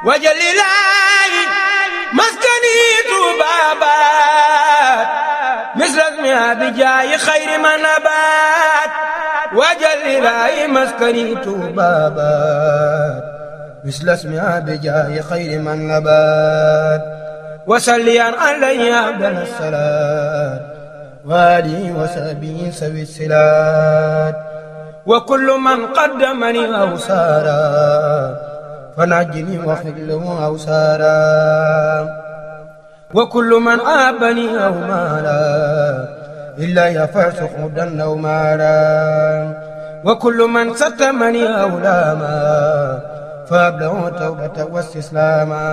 wajalilaayi maskani tuubaabaat misrasmi abijaayi xayri manabaat wajalilaayi maskani tuubaabaat misrasmi abijaayi xayri manabaat wasalliyan alayhi abdal salaat waalihi wa sahbihi sawi silaat wa kullu man qaddamani aw saara fanajjini waxfir lahu awsaara wa kullu man aabani aw maala illaa yafarsu xudan aw maala wa kullu man sattamani aw laama fa ablahu tawbata wa istislaama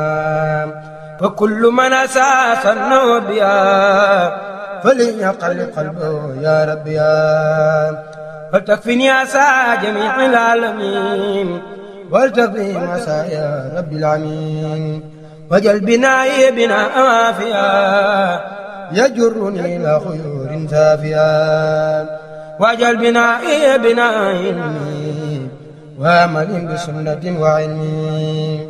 wa kullu man asaasa nabiya falyaqalli qalbahu ya rabbiya faltakfini asa jamiil alamin والتقي مسايا رب العالمين وجل بنائي بناء وافيا يجرني إلى خيور سافيا وجل بنائي بناء علمي وامل بسنة وعلمي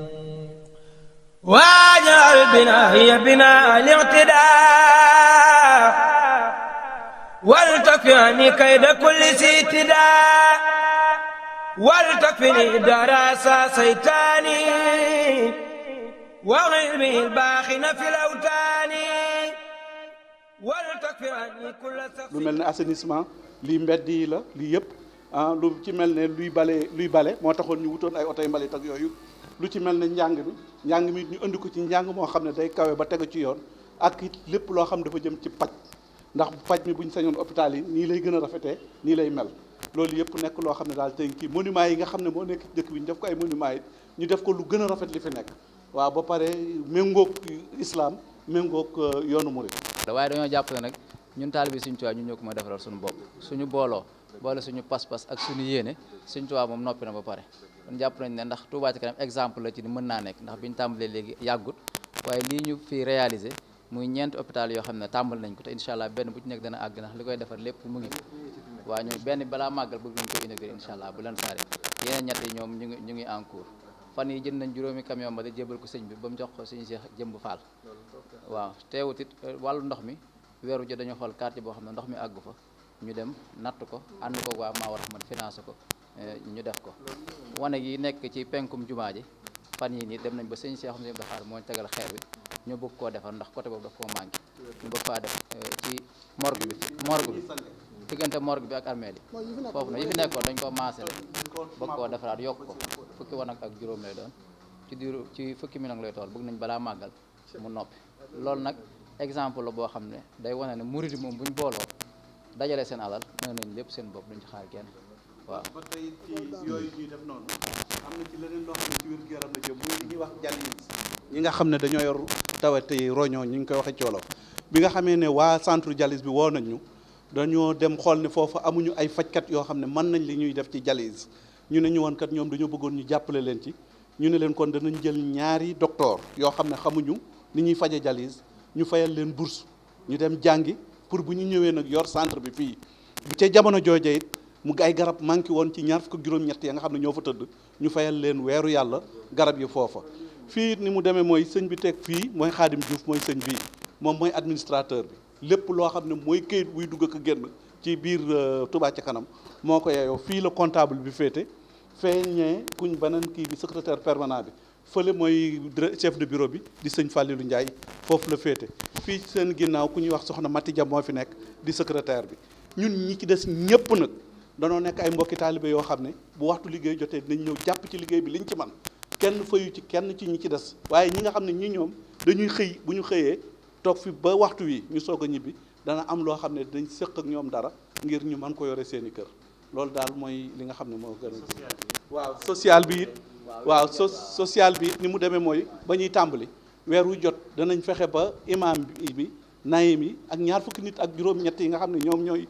واجعل بنائي بناء الاعتداء والتكفني كيد كل سيتداء والتكفني دراسة سيتاني وغير الباخن في الأوتان والتكفني كل lu mel ne assainissement lii mbedd yi la lii yëpp lu ci mel ne luy bale moo taxoon ñu wutoon ay oto yu mbalit ak yooyu lu ci mel ne njàng mi ñu indi ko ci njàng moo xam ne day kawe ba tegu ci yoon ak it lépp loo xam dafa jëm ci paj ndax paj mi bu ñu sañoon hôpital yi nii lay gën a rafetee nii lay mel loolu yëpp nekk loo xam ne daal tey kii monument yi nga xam ne moo nekk dëkk bi ñu def ko ay monument yi ñu def ko lu gën a rafet li fi nekk waaw ba pare méngoog islam méngoog yoonu murid waaye dañoo jàpp ne nag ñun taalibe Sëriñ Tuubaa ñu ñoo ko ma defaral suñu bopp suñu booloo boole suñu pas-pas ak suñu yéene Sëriñ Tuubaa moom noppi na ba pare kon jàpp nañ ne ndax Touba Ca Kanam exemple la ci ni mën naa nekk ndax bi ñu tàmbalee léegi yàggut waaye lii ñu fi réalisé muy ñeenti hôpital yoo xam ne tàmbal nañ ko te incha allah benn bu ci nekk dana àgg ndax li koy defar lépp mu ngi waaw ñu benn balaa màggal bëgg nañ ko inauguré incha allah bu leen saare yeneen ñett yi ñoom ñu ngi en cours fan yi jënd nañ juróomi camion ba da jébal ko sëñ bi ba mu jox ko suñu Seex Jëmb Fall waaw teewut it wàllu ndox mi weeru jo dañu xool quartier boo xam ne ndox mi àggu fa ñu dem natt ko ànd ko waa maa war a man financé ko ñu def ko wane gi nekk ci penkum jumaa ji fan yi nii dem nañ ba sëñ Seex Jëmb Fall moo tegal xeer bi ñu bëgg koo defar ndax côté boobu daf koo manqué ñu bëgg faa def ci morgue bi diggante morgue bi ak armée yi foofu na yi fi nekkoon dañ koo maasale bëgg koo defaraat yokk ko fukki wanag ak juróom lay doon ci fukki million lay tool bëgg nañ balaa màggal mu noppi loolu nag exemple la boo xam ne day wane ne murid moom buñ booloo dajale seen alal mën nañ lépp seen bopp duñ ci xaar kenn waaw ba tey ci yooyu ñuy def noonu am na ci leneen loo xam ne ci wér-gu-yaram la jëm muy li ñuy wax dialyse ñi nga xam ne dañoo yor tawati roñoo ñu ngi koy waxee ci wolof bi nga xamee ne waa centre dialyse bi woo nañ ñu dañoo dem xool ne foofu amuñu ay fajkat yoo xam ne mën nañ li ñuy def ci dialyse ñu ne ñu woon kat ñoom dañoo bëggoon ñu jàppale leen ci ñu ne leen kon danañ jël ñaari docteur yoo xam ne xamuñu ni ñuy faje dialyse ñu fayal leen bourse ñu dem jàngi pour bu ñu ñëwee nag yor centre bi fii bu ca jamono jooja it mu ay garab manqué woon ci ñaar fukk juróom-ñett ya nga xam ne ñoo fa tëdd ñu fayal leen weeru yàlla garab yi foofa fii ni mu demee mooy sëñ bi teg fii mooy Xaadim Diouf mooy sëñ bii moom mooy administrateur bi lépp loo xam ne mooy këyit buy dugg ak génn ci biir Touba Ca Kanam moo ko yeeyoo fii la comptable bi féete feeñee kuñ beneen kii bi secrétaire permanent bi fële mooy chef de bureau bi di sëñ Fallilou Ndiaye foofu la féete fii seen ginnaaw ku ñuy wax soxna Mati Dia moo fi nekk di secrétaire bi ñun ñi ci des ñëpp nag danoo nekk ay mbokki taalibe yoo xam ne bu waxtu liggéey jotee dinañ ñëw jàpp ci liggéey bi liñ ci man kenn fayu ci kenn ci ñi ci des waaye ñi nga xam ne ñi ñoom dañuy xëy bu ñu xëyee toog fi ba waxtu wi ñu soog a ñibbi dana am loo xam ne dañ séq ak ñoom dara ngir ñu mën ko yore seen i kër loolu daal mooy li nga xam ne moo gën a waaw social bi it waaw social bi it ni mu demee mooy ba ñuy tàmbali weer wu jot danañ fexe ba imam bi naayim yi ak ñaar fukki nit ak juróom-ñett yi nga xam ne ñoom ñooy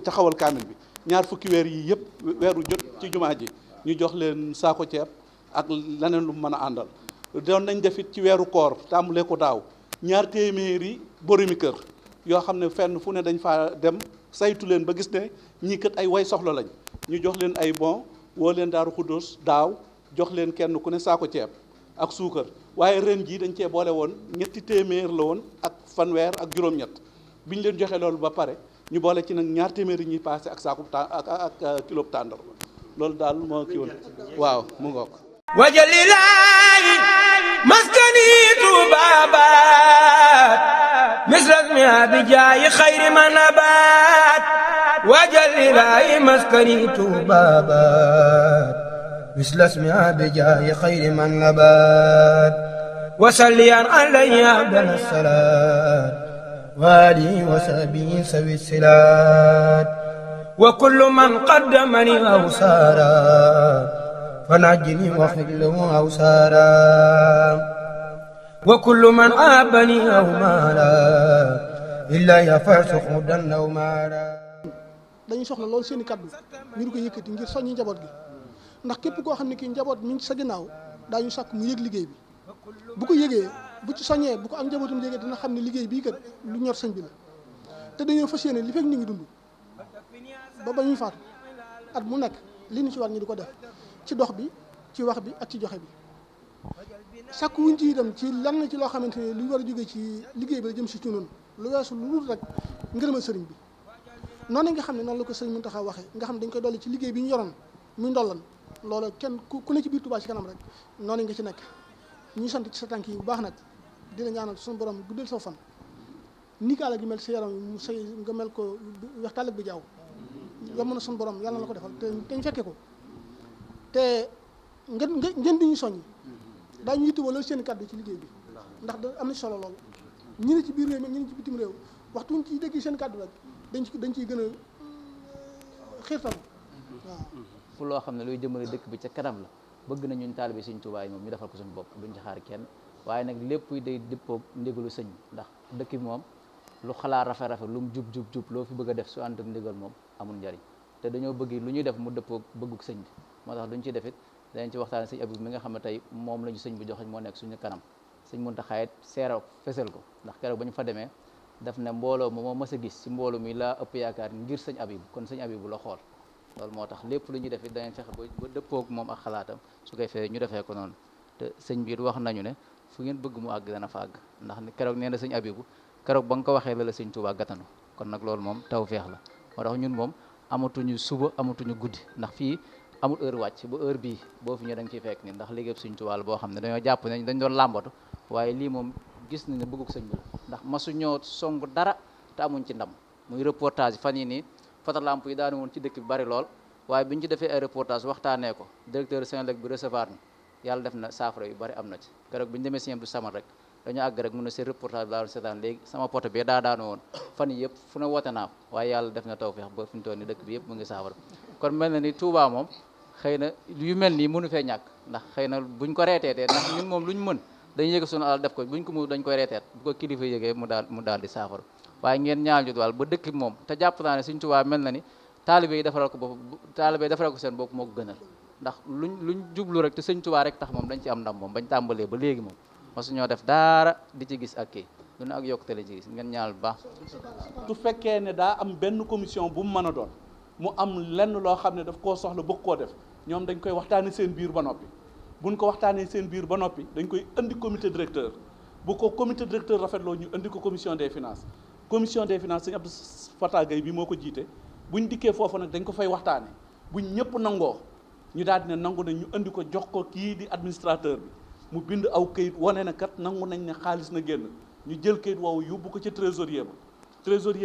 taxawal kaamil bi ñaar fukki weer yi yëpp weeru jot ci jumaa ji ñu jox leen saako ceeb ak leneen lu mën a àndal doon nañ def it ci weeru koor tàmbalee ko daaw ñaar téeméeri boromi kër yoo xam ne fenn fu ne dañ faa dem saytu leen ba gis ne ñii kat ay way soxla lañ ñu jox leen ay bon woo leen Daaru Xuddoos daaw jox leen kenn ku ne saako ceeb ak suukar waaye ren jii dañ cee boole woon ñetti téeméer la woon ak fanweer ak juróom-ñett bi ñu leen joxe loolu ba pare ñu boole ci nag ñaar téeméer yi ñuy passé ak saaku ak kilo tàndar loolu daal moo kii woon waaw mu ngoog wajalilaahi maskani tuubaabaat misrasmi abijaayi xayri manabaat wajalilaahi maskani tuubaabaat misrasmi abijaayi xayri manabaat wasalliyan alayhi abdal salaat waalihi wa sahbihi sawi silaat wa kullu man qaddamani aw saara fanajjini waxfir lahu aw saara wa kullu man aabani aw maala illaa yafarsuxu dan aw maala. dañuy soxla loolu seen i kaddu ñu di ko yëkkati ngir soññi njaboot gi ndax képp koo xam ne kii njaboot mi ngi ci sa ginnaaw daañu sàkk mu yëg liggéey bi bu ko yëgee bu ci soññee bu ko am njabootum yëgee dina xam ne liggéey bii kat lu ñor sëñ bi la te dañoo fas yéene li fekk ñu ngi dund ba ñuy faatu at mu nekk li ñu ci war ñu di ko def ci dox bi ci wax bi ak ci joxe bi sàkk wuñ ci itam ci lan ci loo xamante ne lu war a jógee ci liggéey bi la jëm si ci noonu lu weesu lu dul rek ngërëmal sëriñ bi noonu nga xam ne noonu la ko sëriñ Mountakha waxee nga xam ne dañ koy dolli ci liggéey bi ñu yoroon muy ndollan loolu kenn ku ne ci biir Touba ci kanam rek noonu nga ci nekk ñuy sant ci sa tànk yi bu baax nag dina ñaanal suñu borom guddal sa fan ni kaala gi mel sa yaram mu say nga mel ko weex tàll bi jaaw yomb na suñu borom yàlla na la ko defal te ñu fekke ko te ngeen di ñu soññi daañu yittewoo loolu seen kàddu ci liggéey bi ndax da am na solo lool ñi ne ci biir réew mi ñi ne ci bitim réew waxtu ñu ciy dégg seen kàddu rek dañ ciy gën a xiirtal waaw. fu loo xam ne luy jëmale dëkk bi ca kanam la bëgg na ñun taalibe Sëñ Tuubaa yi moom ñu defal ko suñu bopp duñ ci xaar kenn waaye nag lépp day dëppoo ndigalu sëñ ndax dëkk bi moom lu xalaat rafet lu mu jub loo fi bëgg a def su ànd ak ndigal moom amul njariñ te dañoo bëgg lu ñuy def mu dëppoo bëgguk sëñ bi moo tax duñ ci defit dañ ci waxtaan sëñ Abib mi nga xam ne tey moom la ñu sëñ bi joxañ moo nekk suñu kanam sëñ Muntaxa it seeral fesal ko ndax keroog ba ñu fa demee daf ne mbooloo moo mës a gis ci mbooloo mi laa ëpp yaakaar ngir sëñ Abib kon sëñ Abib bu la xool loolu moo tax lépp lu ñuy def it danañ fexe ba dëppoog moom ak xalaatam su koy fee ñu defee ko noonu te sëñ bi wax nañu ne fu ngeen bëgg mu àgg dana fa àgg ndax keroog nee na sëñ Abibu keroog ba nga ko waxee la sëñ Tuubaa gàttanu kon nag loolu moom taw feex la moo tax ñun moom amatuñu suba amatuñu guddi ndax fii amul heure wàcc ba heure bii boo fi ñëwee da nga ciy fekk ni ndax liggéey sëñ Tuubaa la boo xam ne dañoo jàpp ne dañ doon làmbatu waaye lii moom gis nañ ne bëgguk sëñ bi la ndax masu ñoo song dara te amuñ ci ndam muy reportage fan yi nii fotolamp yi daanu woon ci dëkk bi bari lool waaye bi ñu ci defee ay reportage waxtaanee ko directeur Senelec bi recevoir ni yàlla def na saafara yu bari am na ci keroog bi ñu demee Sëñ Abdou Samad rek dañu àgg rek mun na seen reportage bi daal seetaan léegi sama poto bi daanu woon fan yi yëpp fu ne woote naa waaye yàlla def na tawfeex ba fi ñu toll ni dëkk bi yëpp mu ngi saafara kon mel na ni Touba moom xëy na yu mel nii mënu fee ñàkk ndax xëy na buñ ko reeteetee ndax ñun moom luñ mën dañuy yëg suñu alal def ko buñ ko mu dañ koy reeteet bu ko kilifa yëgee mu daal di saafara waaye ngeen ñaal ñu daal ba dëkk bi moom te jàpp naa ne Sëñ Touba mel na ni taalibe yi defaral ko bopp taalibe yi defaral ko seen bopp moo ko gënal ndax luñ jublu rek te Sëñ Touba rek tax moom dañ ci am ndam moom bañ tàmbalee ba léegi moom mosu ñoo def dara di ci gis ak kii du ne ak yokkute la ci gis ngeen ñaal bu baax. su fekkee ne daa am benn commission bu mu mën a doon mu am lenn loo xam ne daf koo soxla bëgg koo def ñoom dañ koy waxtaanee seen biir ba noppi buñ ko waxtaanee seen biir ba noppi dañ koy indi comité directeur bu ko comité directeur rafetloo ñu indi ko commission des finances sëñ Abdou Fatah Gueye bi moo ko jiite buñ dikkee foofu nag dañ ko fay waxtaane buñ ñëpp nangoo ñu daal di ne nangu nañ ñu indi ko jox ko kii di administrateur bi mu bind aw kayit wane na kat nangu nañ ne xaalis na génn ñu jël kayit woowu yóbbu ko ci trésorier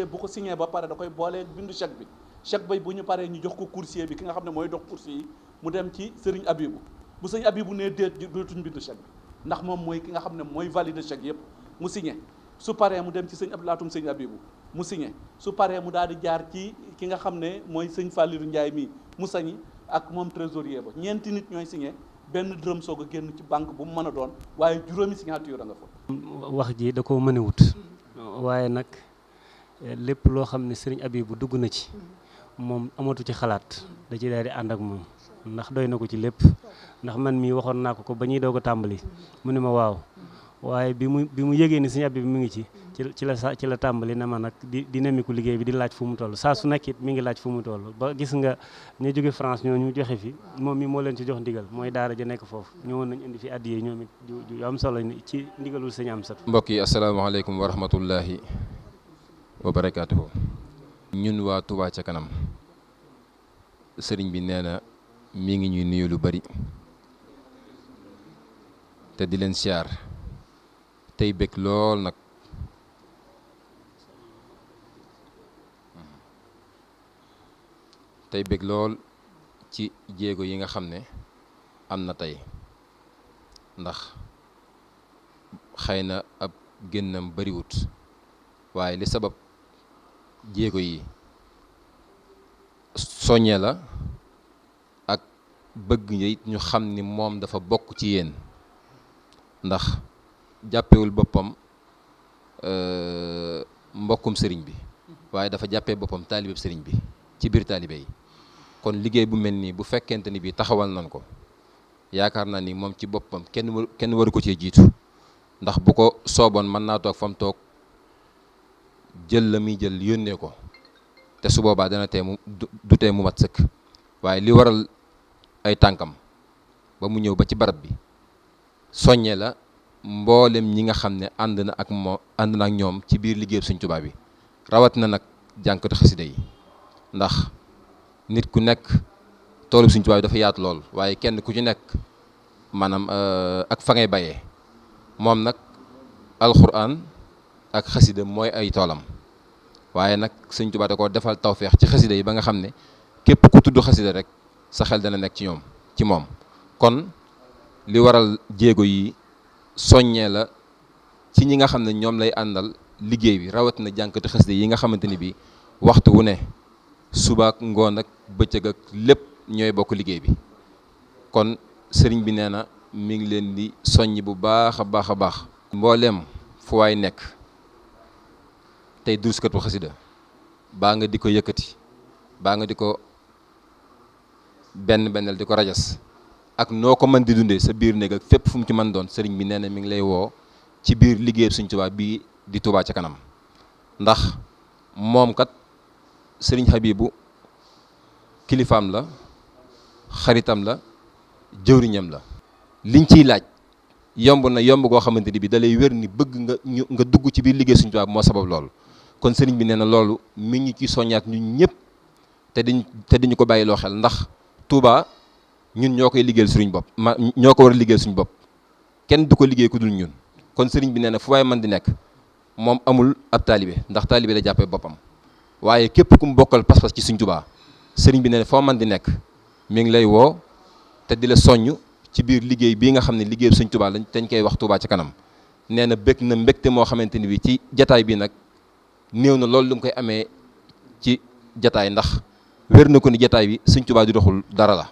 bu ko signé ba pare da koy boolee bindu chèque bay bu ñu paree ñu jox ko coursier bi ki nga xam ne mooy dox coursier yi mu dem ci sëriñ Abibu bu sëriñ Abibu nee déet dootuñ bindu chèque bi ndax moom mooy ki nga xam ne mooy valider chèque yëpp mu signé su paree mu dem ci sëñ Abdou sëñ Abibu mu signé su paree mu daal di jaar ci ki nga xam ne mooy sëñ Fallirou Ndiaye mii mu sañi ak moom trésorier ba ñeenti nit ñooy signé benn dërëm soog a génn ci banque bu mu mën a doon waaye juróomi signature a nga fa. wax ji da koo mën a wut waaye nag lépp loo xam ne sëriñ Abibu dugg na ci moom amatu ci xalaat da ci daal di ànd ak moom ndax doy na ko ci lépp ndax man mii waxoon naa ko ba ñuy doog a tàmbali mu ne ma waaw waaye bi mu yëgee ni sëriñ Abibu mi ngi ci ci la tàmbali na ma nag di nemmiku liggéey bi di laaj fu mu toll saa su nekk it mi ngi laaj fu mu toll ba gis nga ñu jóge France ñoo ñu joxe fi moom mi moo leen ci jox ndigal mooy daara ja nekk foofu ñëwoon nañ indi fi addiyee ñoom it ju am solo ci ndigalul sëñ Amsatu. mbokk yi asalaamaaleykum wa rahmatullahi wa barakaatuhu. ñun waa Touba ca kanam sëriñ bi nee na mi ngi ñuy nuyu lu bari te di leen siyaar tey bëgg lool nag tey bëgg lool ci jéego yi nga xam ne am na tey ndax xëy na ab génnam bariwut waaye li sabab jéego yi soññee la ak bëgg yi ñu xam ni moom dafa bokk ci yéen ndax jàppewul boppam mbokkum sëriñ bi waaye dafa jàppee boppam taalibeeb sëriñ bi ci biir taalibe yi kon liggéey bu mel nii bu fekkente ni bii taxawal nañ ko yaakaar naa ni moom ci boppam kenn waru ko cee jiitu ndax bu ko sooboon mën naa toog fa mu toog jël la muy jël yónnee ko te su boobaa dana tee mu du tee mu mat sëkk waaye li waral ay tànkam ba mu ñëw ba ci barab bi soññee la mboolem ñi nga xam ne ànd na ak ñoom ci biir liggéey Sëriñ Tuubaa bi rawat na nag jànkatu xasida yi ndax nit ku nekk toolu Sëriñ Tuubaa bi dafa yaatu lool waaye kenn ku ci nekk maanaam ak fa ngay bayee moom nag alxuraan ak xasida mooy ay toolam waaye nag Sëriñ Tuubaa da ko defal tawfeex ci xasida yi ba nga xam ne képp ku tudd xasida rek sa xel dana nekk ci moom kon li waral jéego yi soññee la ci ñi nga xam ne ñoom lay àndal liggéey bi rawatina jànkati xasida yi nga xamante ni bi waxtu wu ne subaak ngoon ak bëccëg ak lépp ñooy bokk liggéey bi kon sëriñ bi nee na mi ngi leen di soññ bu baax a baax a baax mbooleem fu waay nekk tey duruskatu xasida baa nga di ko yëkkati baa nga di ko bennal di ko rajas ak noo ko mën di dundee sa biir néeg ak fépp fu mu ci mën doon sëriñ bi nee na mi ngi lay woo ci biir liggéey Sëriñ Tuubaa bii di Touba ca kanam ndax moom kat sëriñ Habibu kilifaam la xaritam la jëwriñam la liñ ciy laaj yomb goo xamante ni bi da lay wér ni bëgg nga dugg ci biir liggéey Sëriñ Tuubaa moo sabab loolu kon sëriñ bi nee na loolu mi ngi ci soññaat ñun ñëpp te diñu ko bàyyi loo xel ndax Touba ñun ñoo koy liggéeyal suñu bopp ñoo ko war a liggéeyal suñu bopp kenn du ko liggéey ku dul ñun kon sëriñ bi nee na fu waay mën di nekk moom amul ab taalibe ndax taalibe la jàppee boppam waaye képp ku mu bokkal pas-pas ci Sëriñ Tuubaa sëriñ bi nee na foo mën di nekk mi ngi lay woo te di la soññ ci biir liggéey bii nga xam ne liggéey Sëriñ Tuubaa dañ koy wax Touba ca kanam nee na bëgg na mbégte moo xamante ni bi ci jataay bi nag néew na loolu lu nga koy amee ci jataay ndax wér na ko ni jataay bi Sëriñ Tuubaa di doxul dara la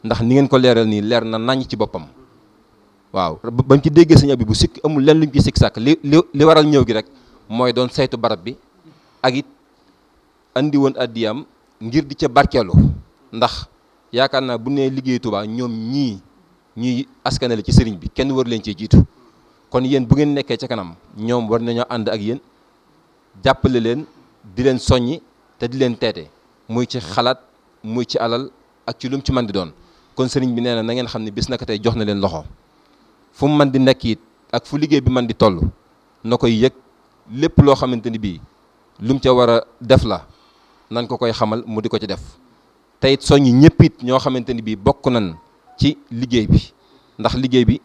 ndax ni ngeen ko leeral nii leer na naññ ci boppam waaw ba mu ci déggee Sëriñ Abibu sikk amul lenn luñ ci sikk sàkk li waral ñëw gi rek mooy doon saytu barab bi ak it andi woon addiyam ngir di ca barkeelu ndax yaakaar naa bu nee liggéey Touba ñoom ñuy askanale ci sëriñ bi kenn war leen cee jiitu kon yéen bu ngeen nekkee ca kanam ñoom war nañoo ànd ak yéen jàppale leen di leen soññi te di leen teete muy ci xalaat muy ci alal ak ci lu mu ci mën di doon kon sëriñ bi nee na ngeen xam ne bis naka tey jox na leen loxo fu mu mën di nekk it ak fu liggéey bi mën di toll na koy yëg lépp loo xamante ni bii lu mu ca war a def la nan ko koy xamal mu di ko ci def te it soññi ñëpp it ñoo xamante ni bii bokk nañ ci liggéey bi ndax liggéey bi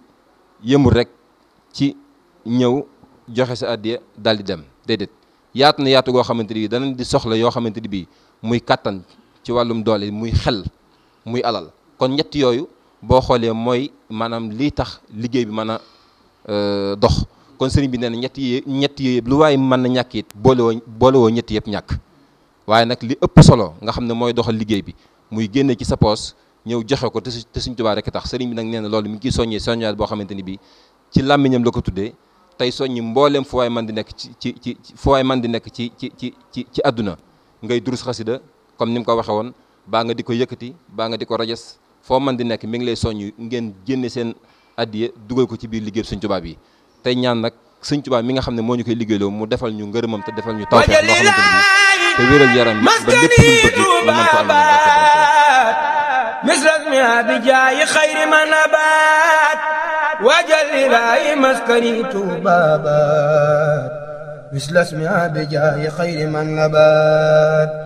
yëmul rek ci ñëw joxe sa addiya daal di dem déedéet yaatu na yaatu goo xamante ni bii danañ di soxla yoo xamante ni bii muy kàttan ci wàllum doole muy xel muy alal kon ñett yooyu boo xoolee mooy maanaam lii tax liggéey bi mën a dox kon sëriñ bi nee na ñett yi yëpp lu waaye mën na ñàkk it boolewoo ñett yëpp ñàkk waaye nag li ëpp solo nga xam ne mooy doxal liggéey bi muy génne ci sa poos ñëw joxe ko te Sëriñ Tuubaa rek tax sëriñ bi nag nee na loolu mi ngi ciy soññaat boo xamante ni bii ci làmmiñam la ko tuddee tey soññi mbooleem fu waay man di nekk fu waay man di nekk ci àdduna ngay durus xasida comme ni mu ko waxee woon baa nga di ko yëkkati baa nga di ko rajas foo man di nekk mi ngi lay soññ ngeen génne seen addiye dugal ko ci biir liggéey Sëriñ Tuubaa bi tey ñaan nag sëñ Tuubaa mi nga xam ne moo ñu koy liggéeyloo mu defal ñu ngërëmam te defal ñu tawfeex loo xamante ne bii te wéral yaram yi ba lépp luñ bëgg ñu mën ko amee misrasmi bi jaayi xayri ma nabaat wajal ilaahi maskani tuubaabaat misrasmi bi jaayi xayri ma nabaat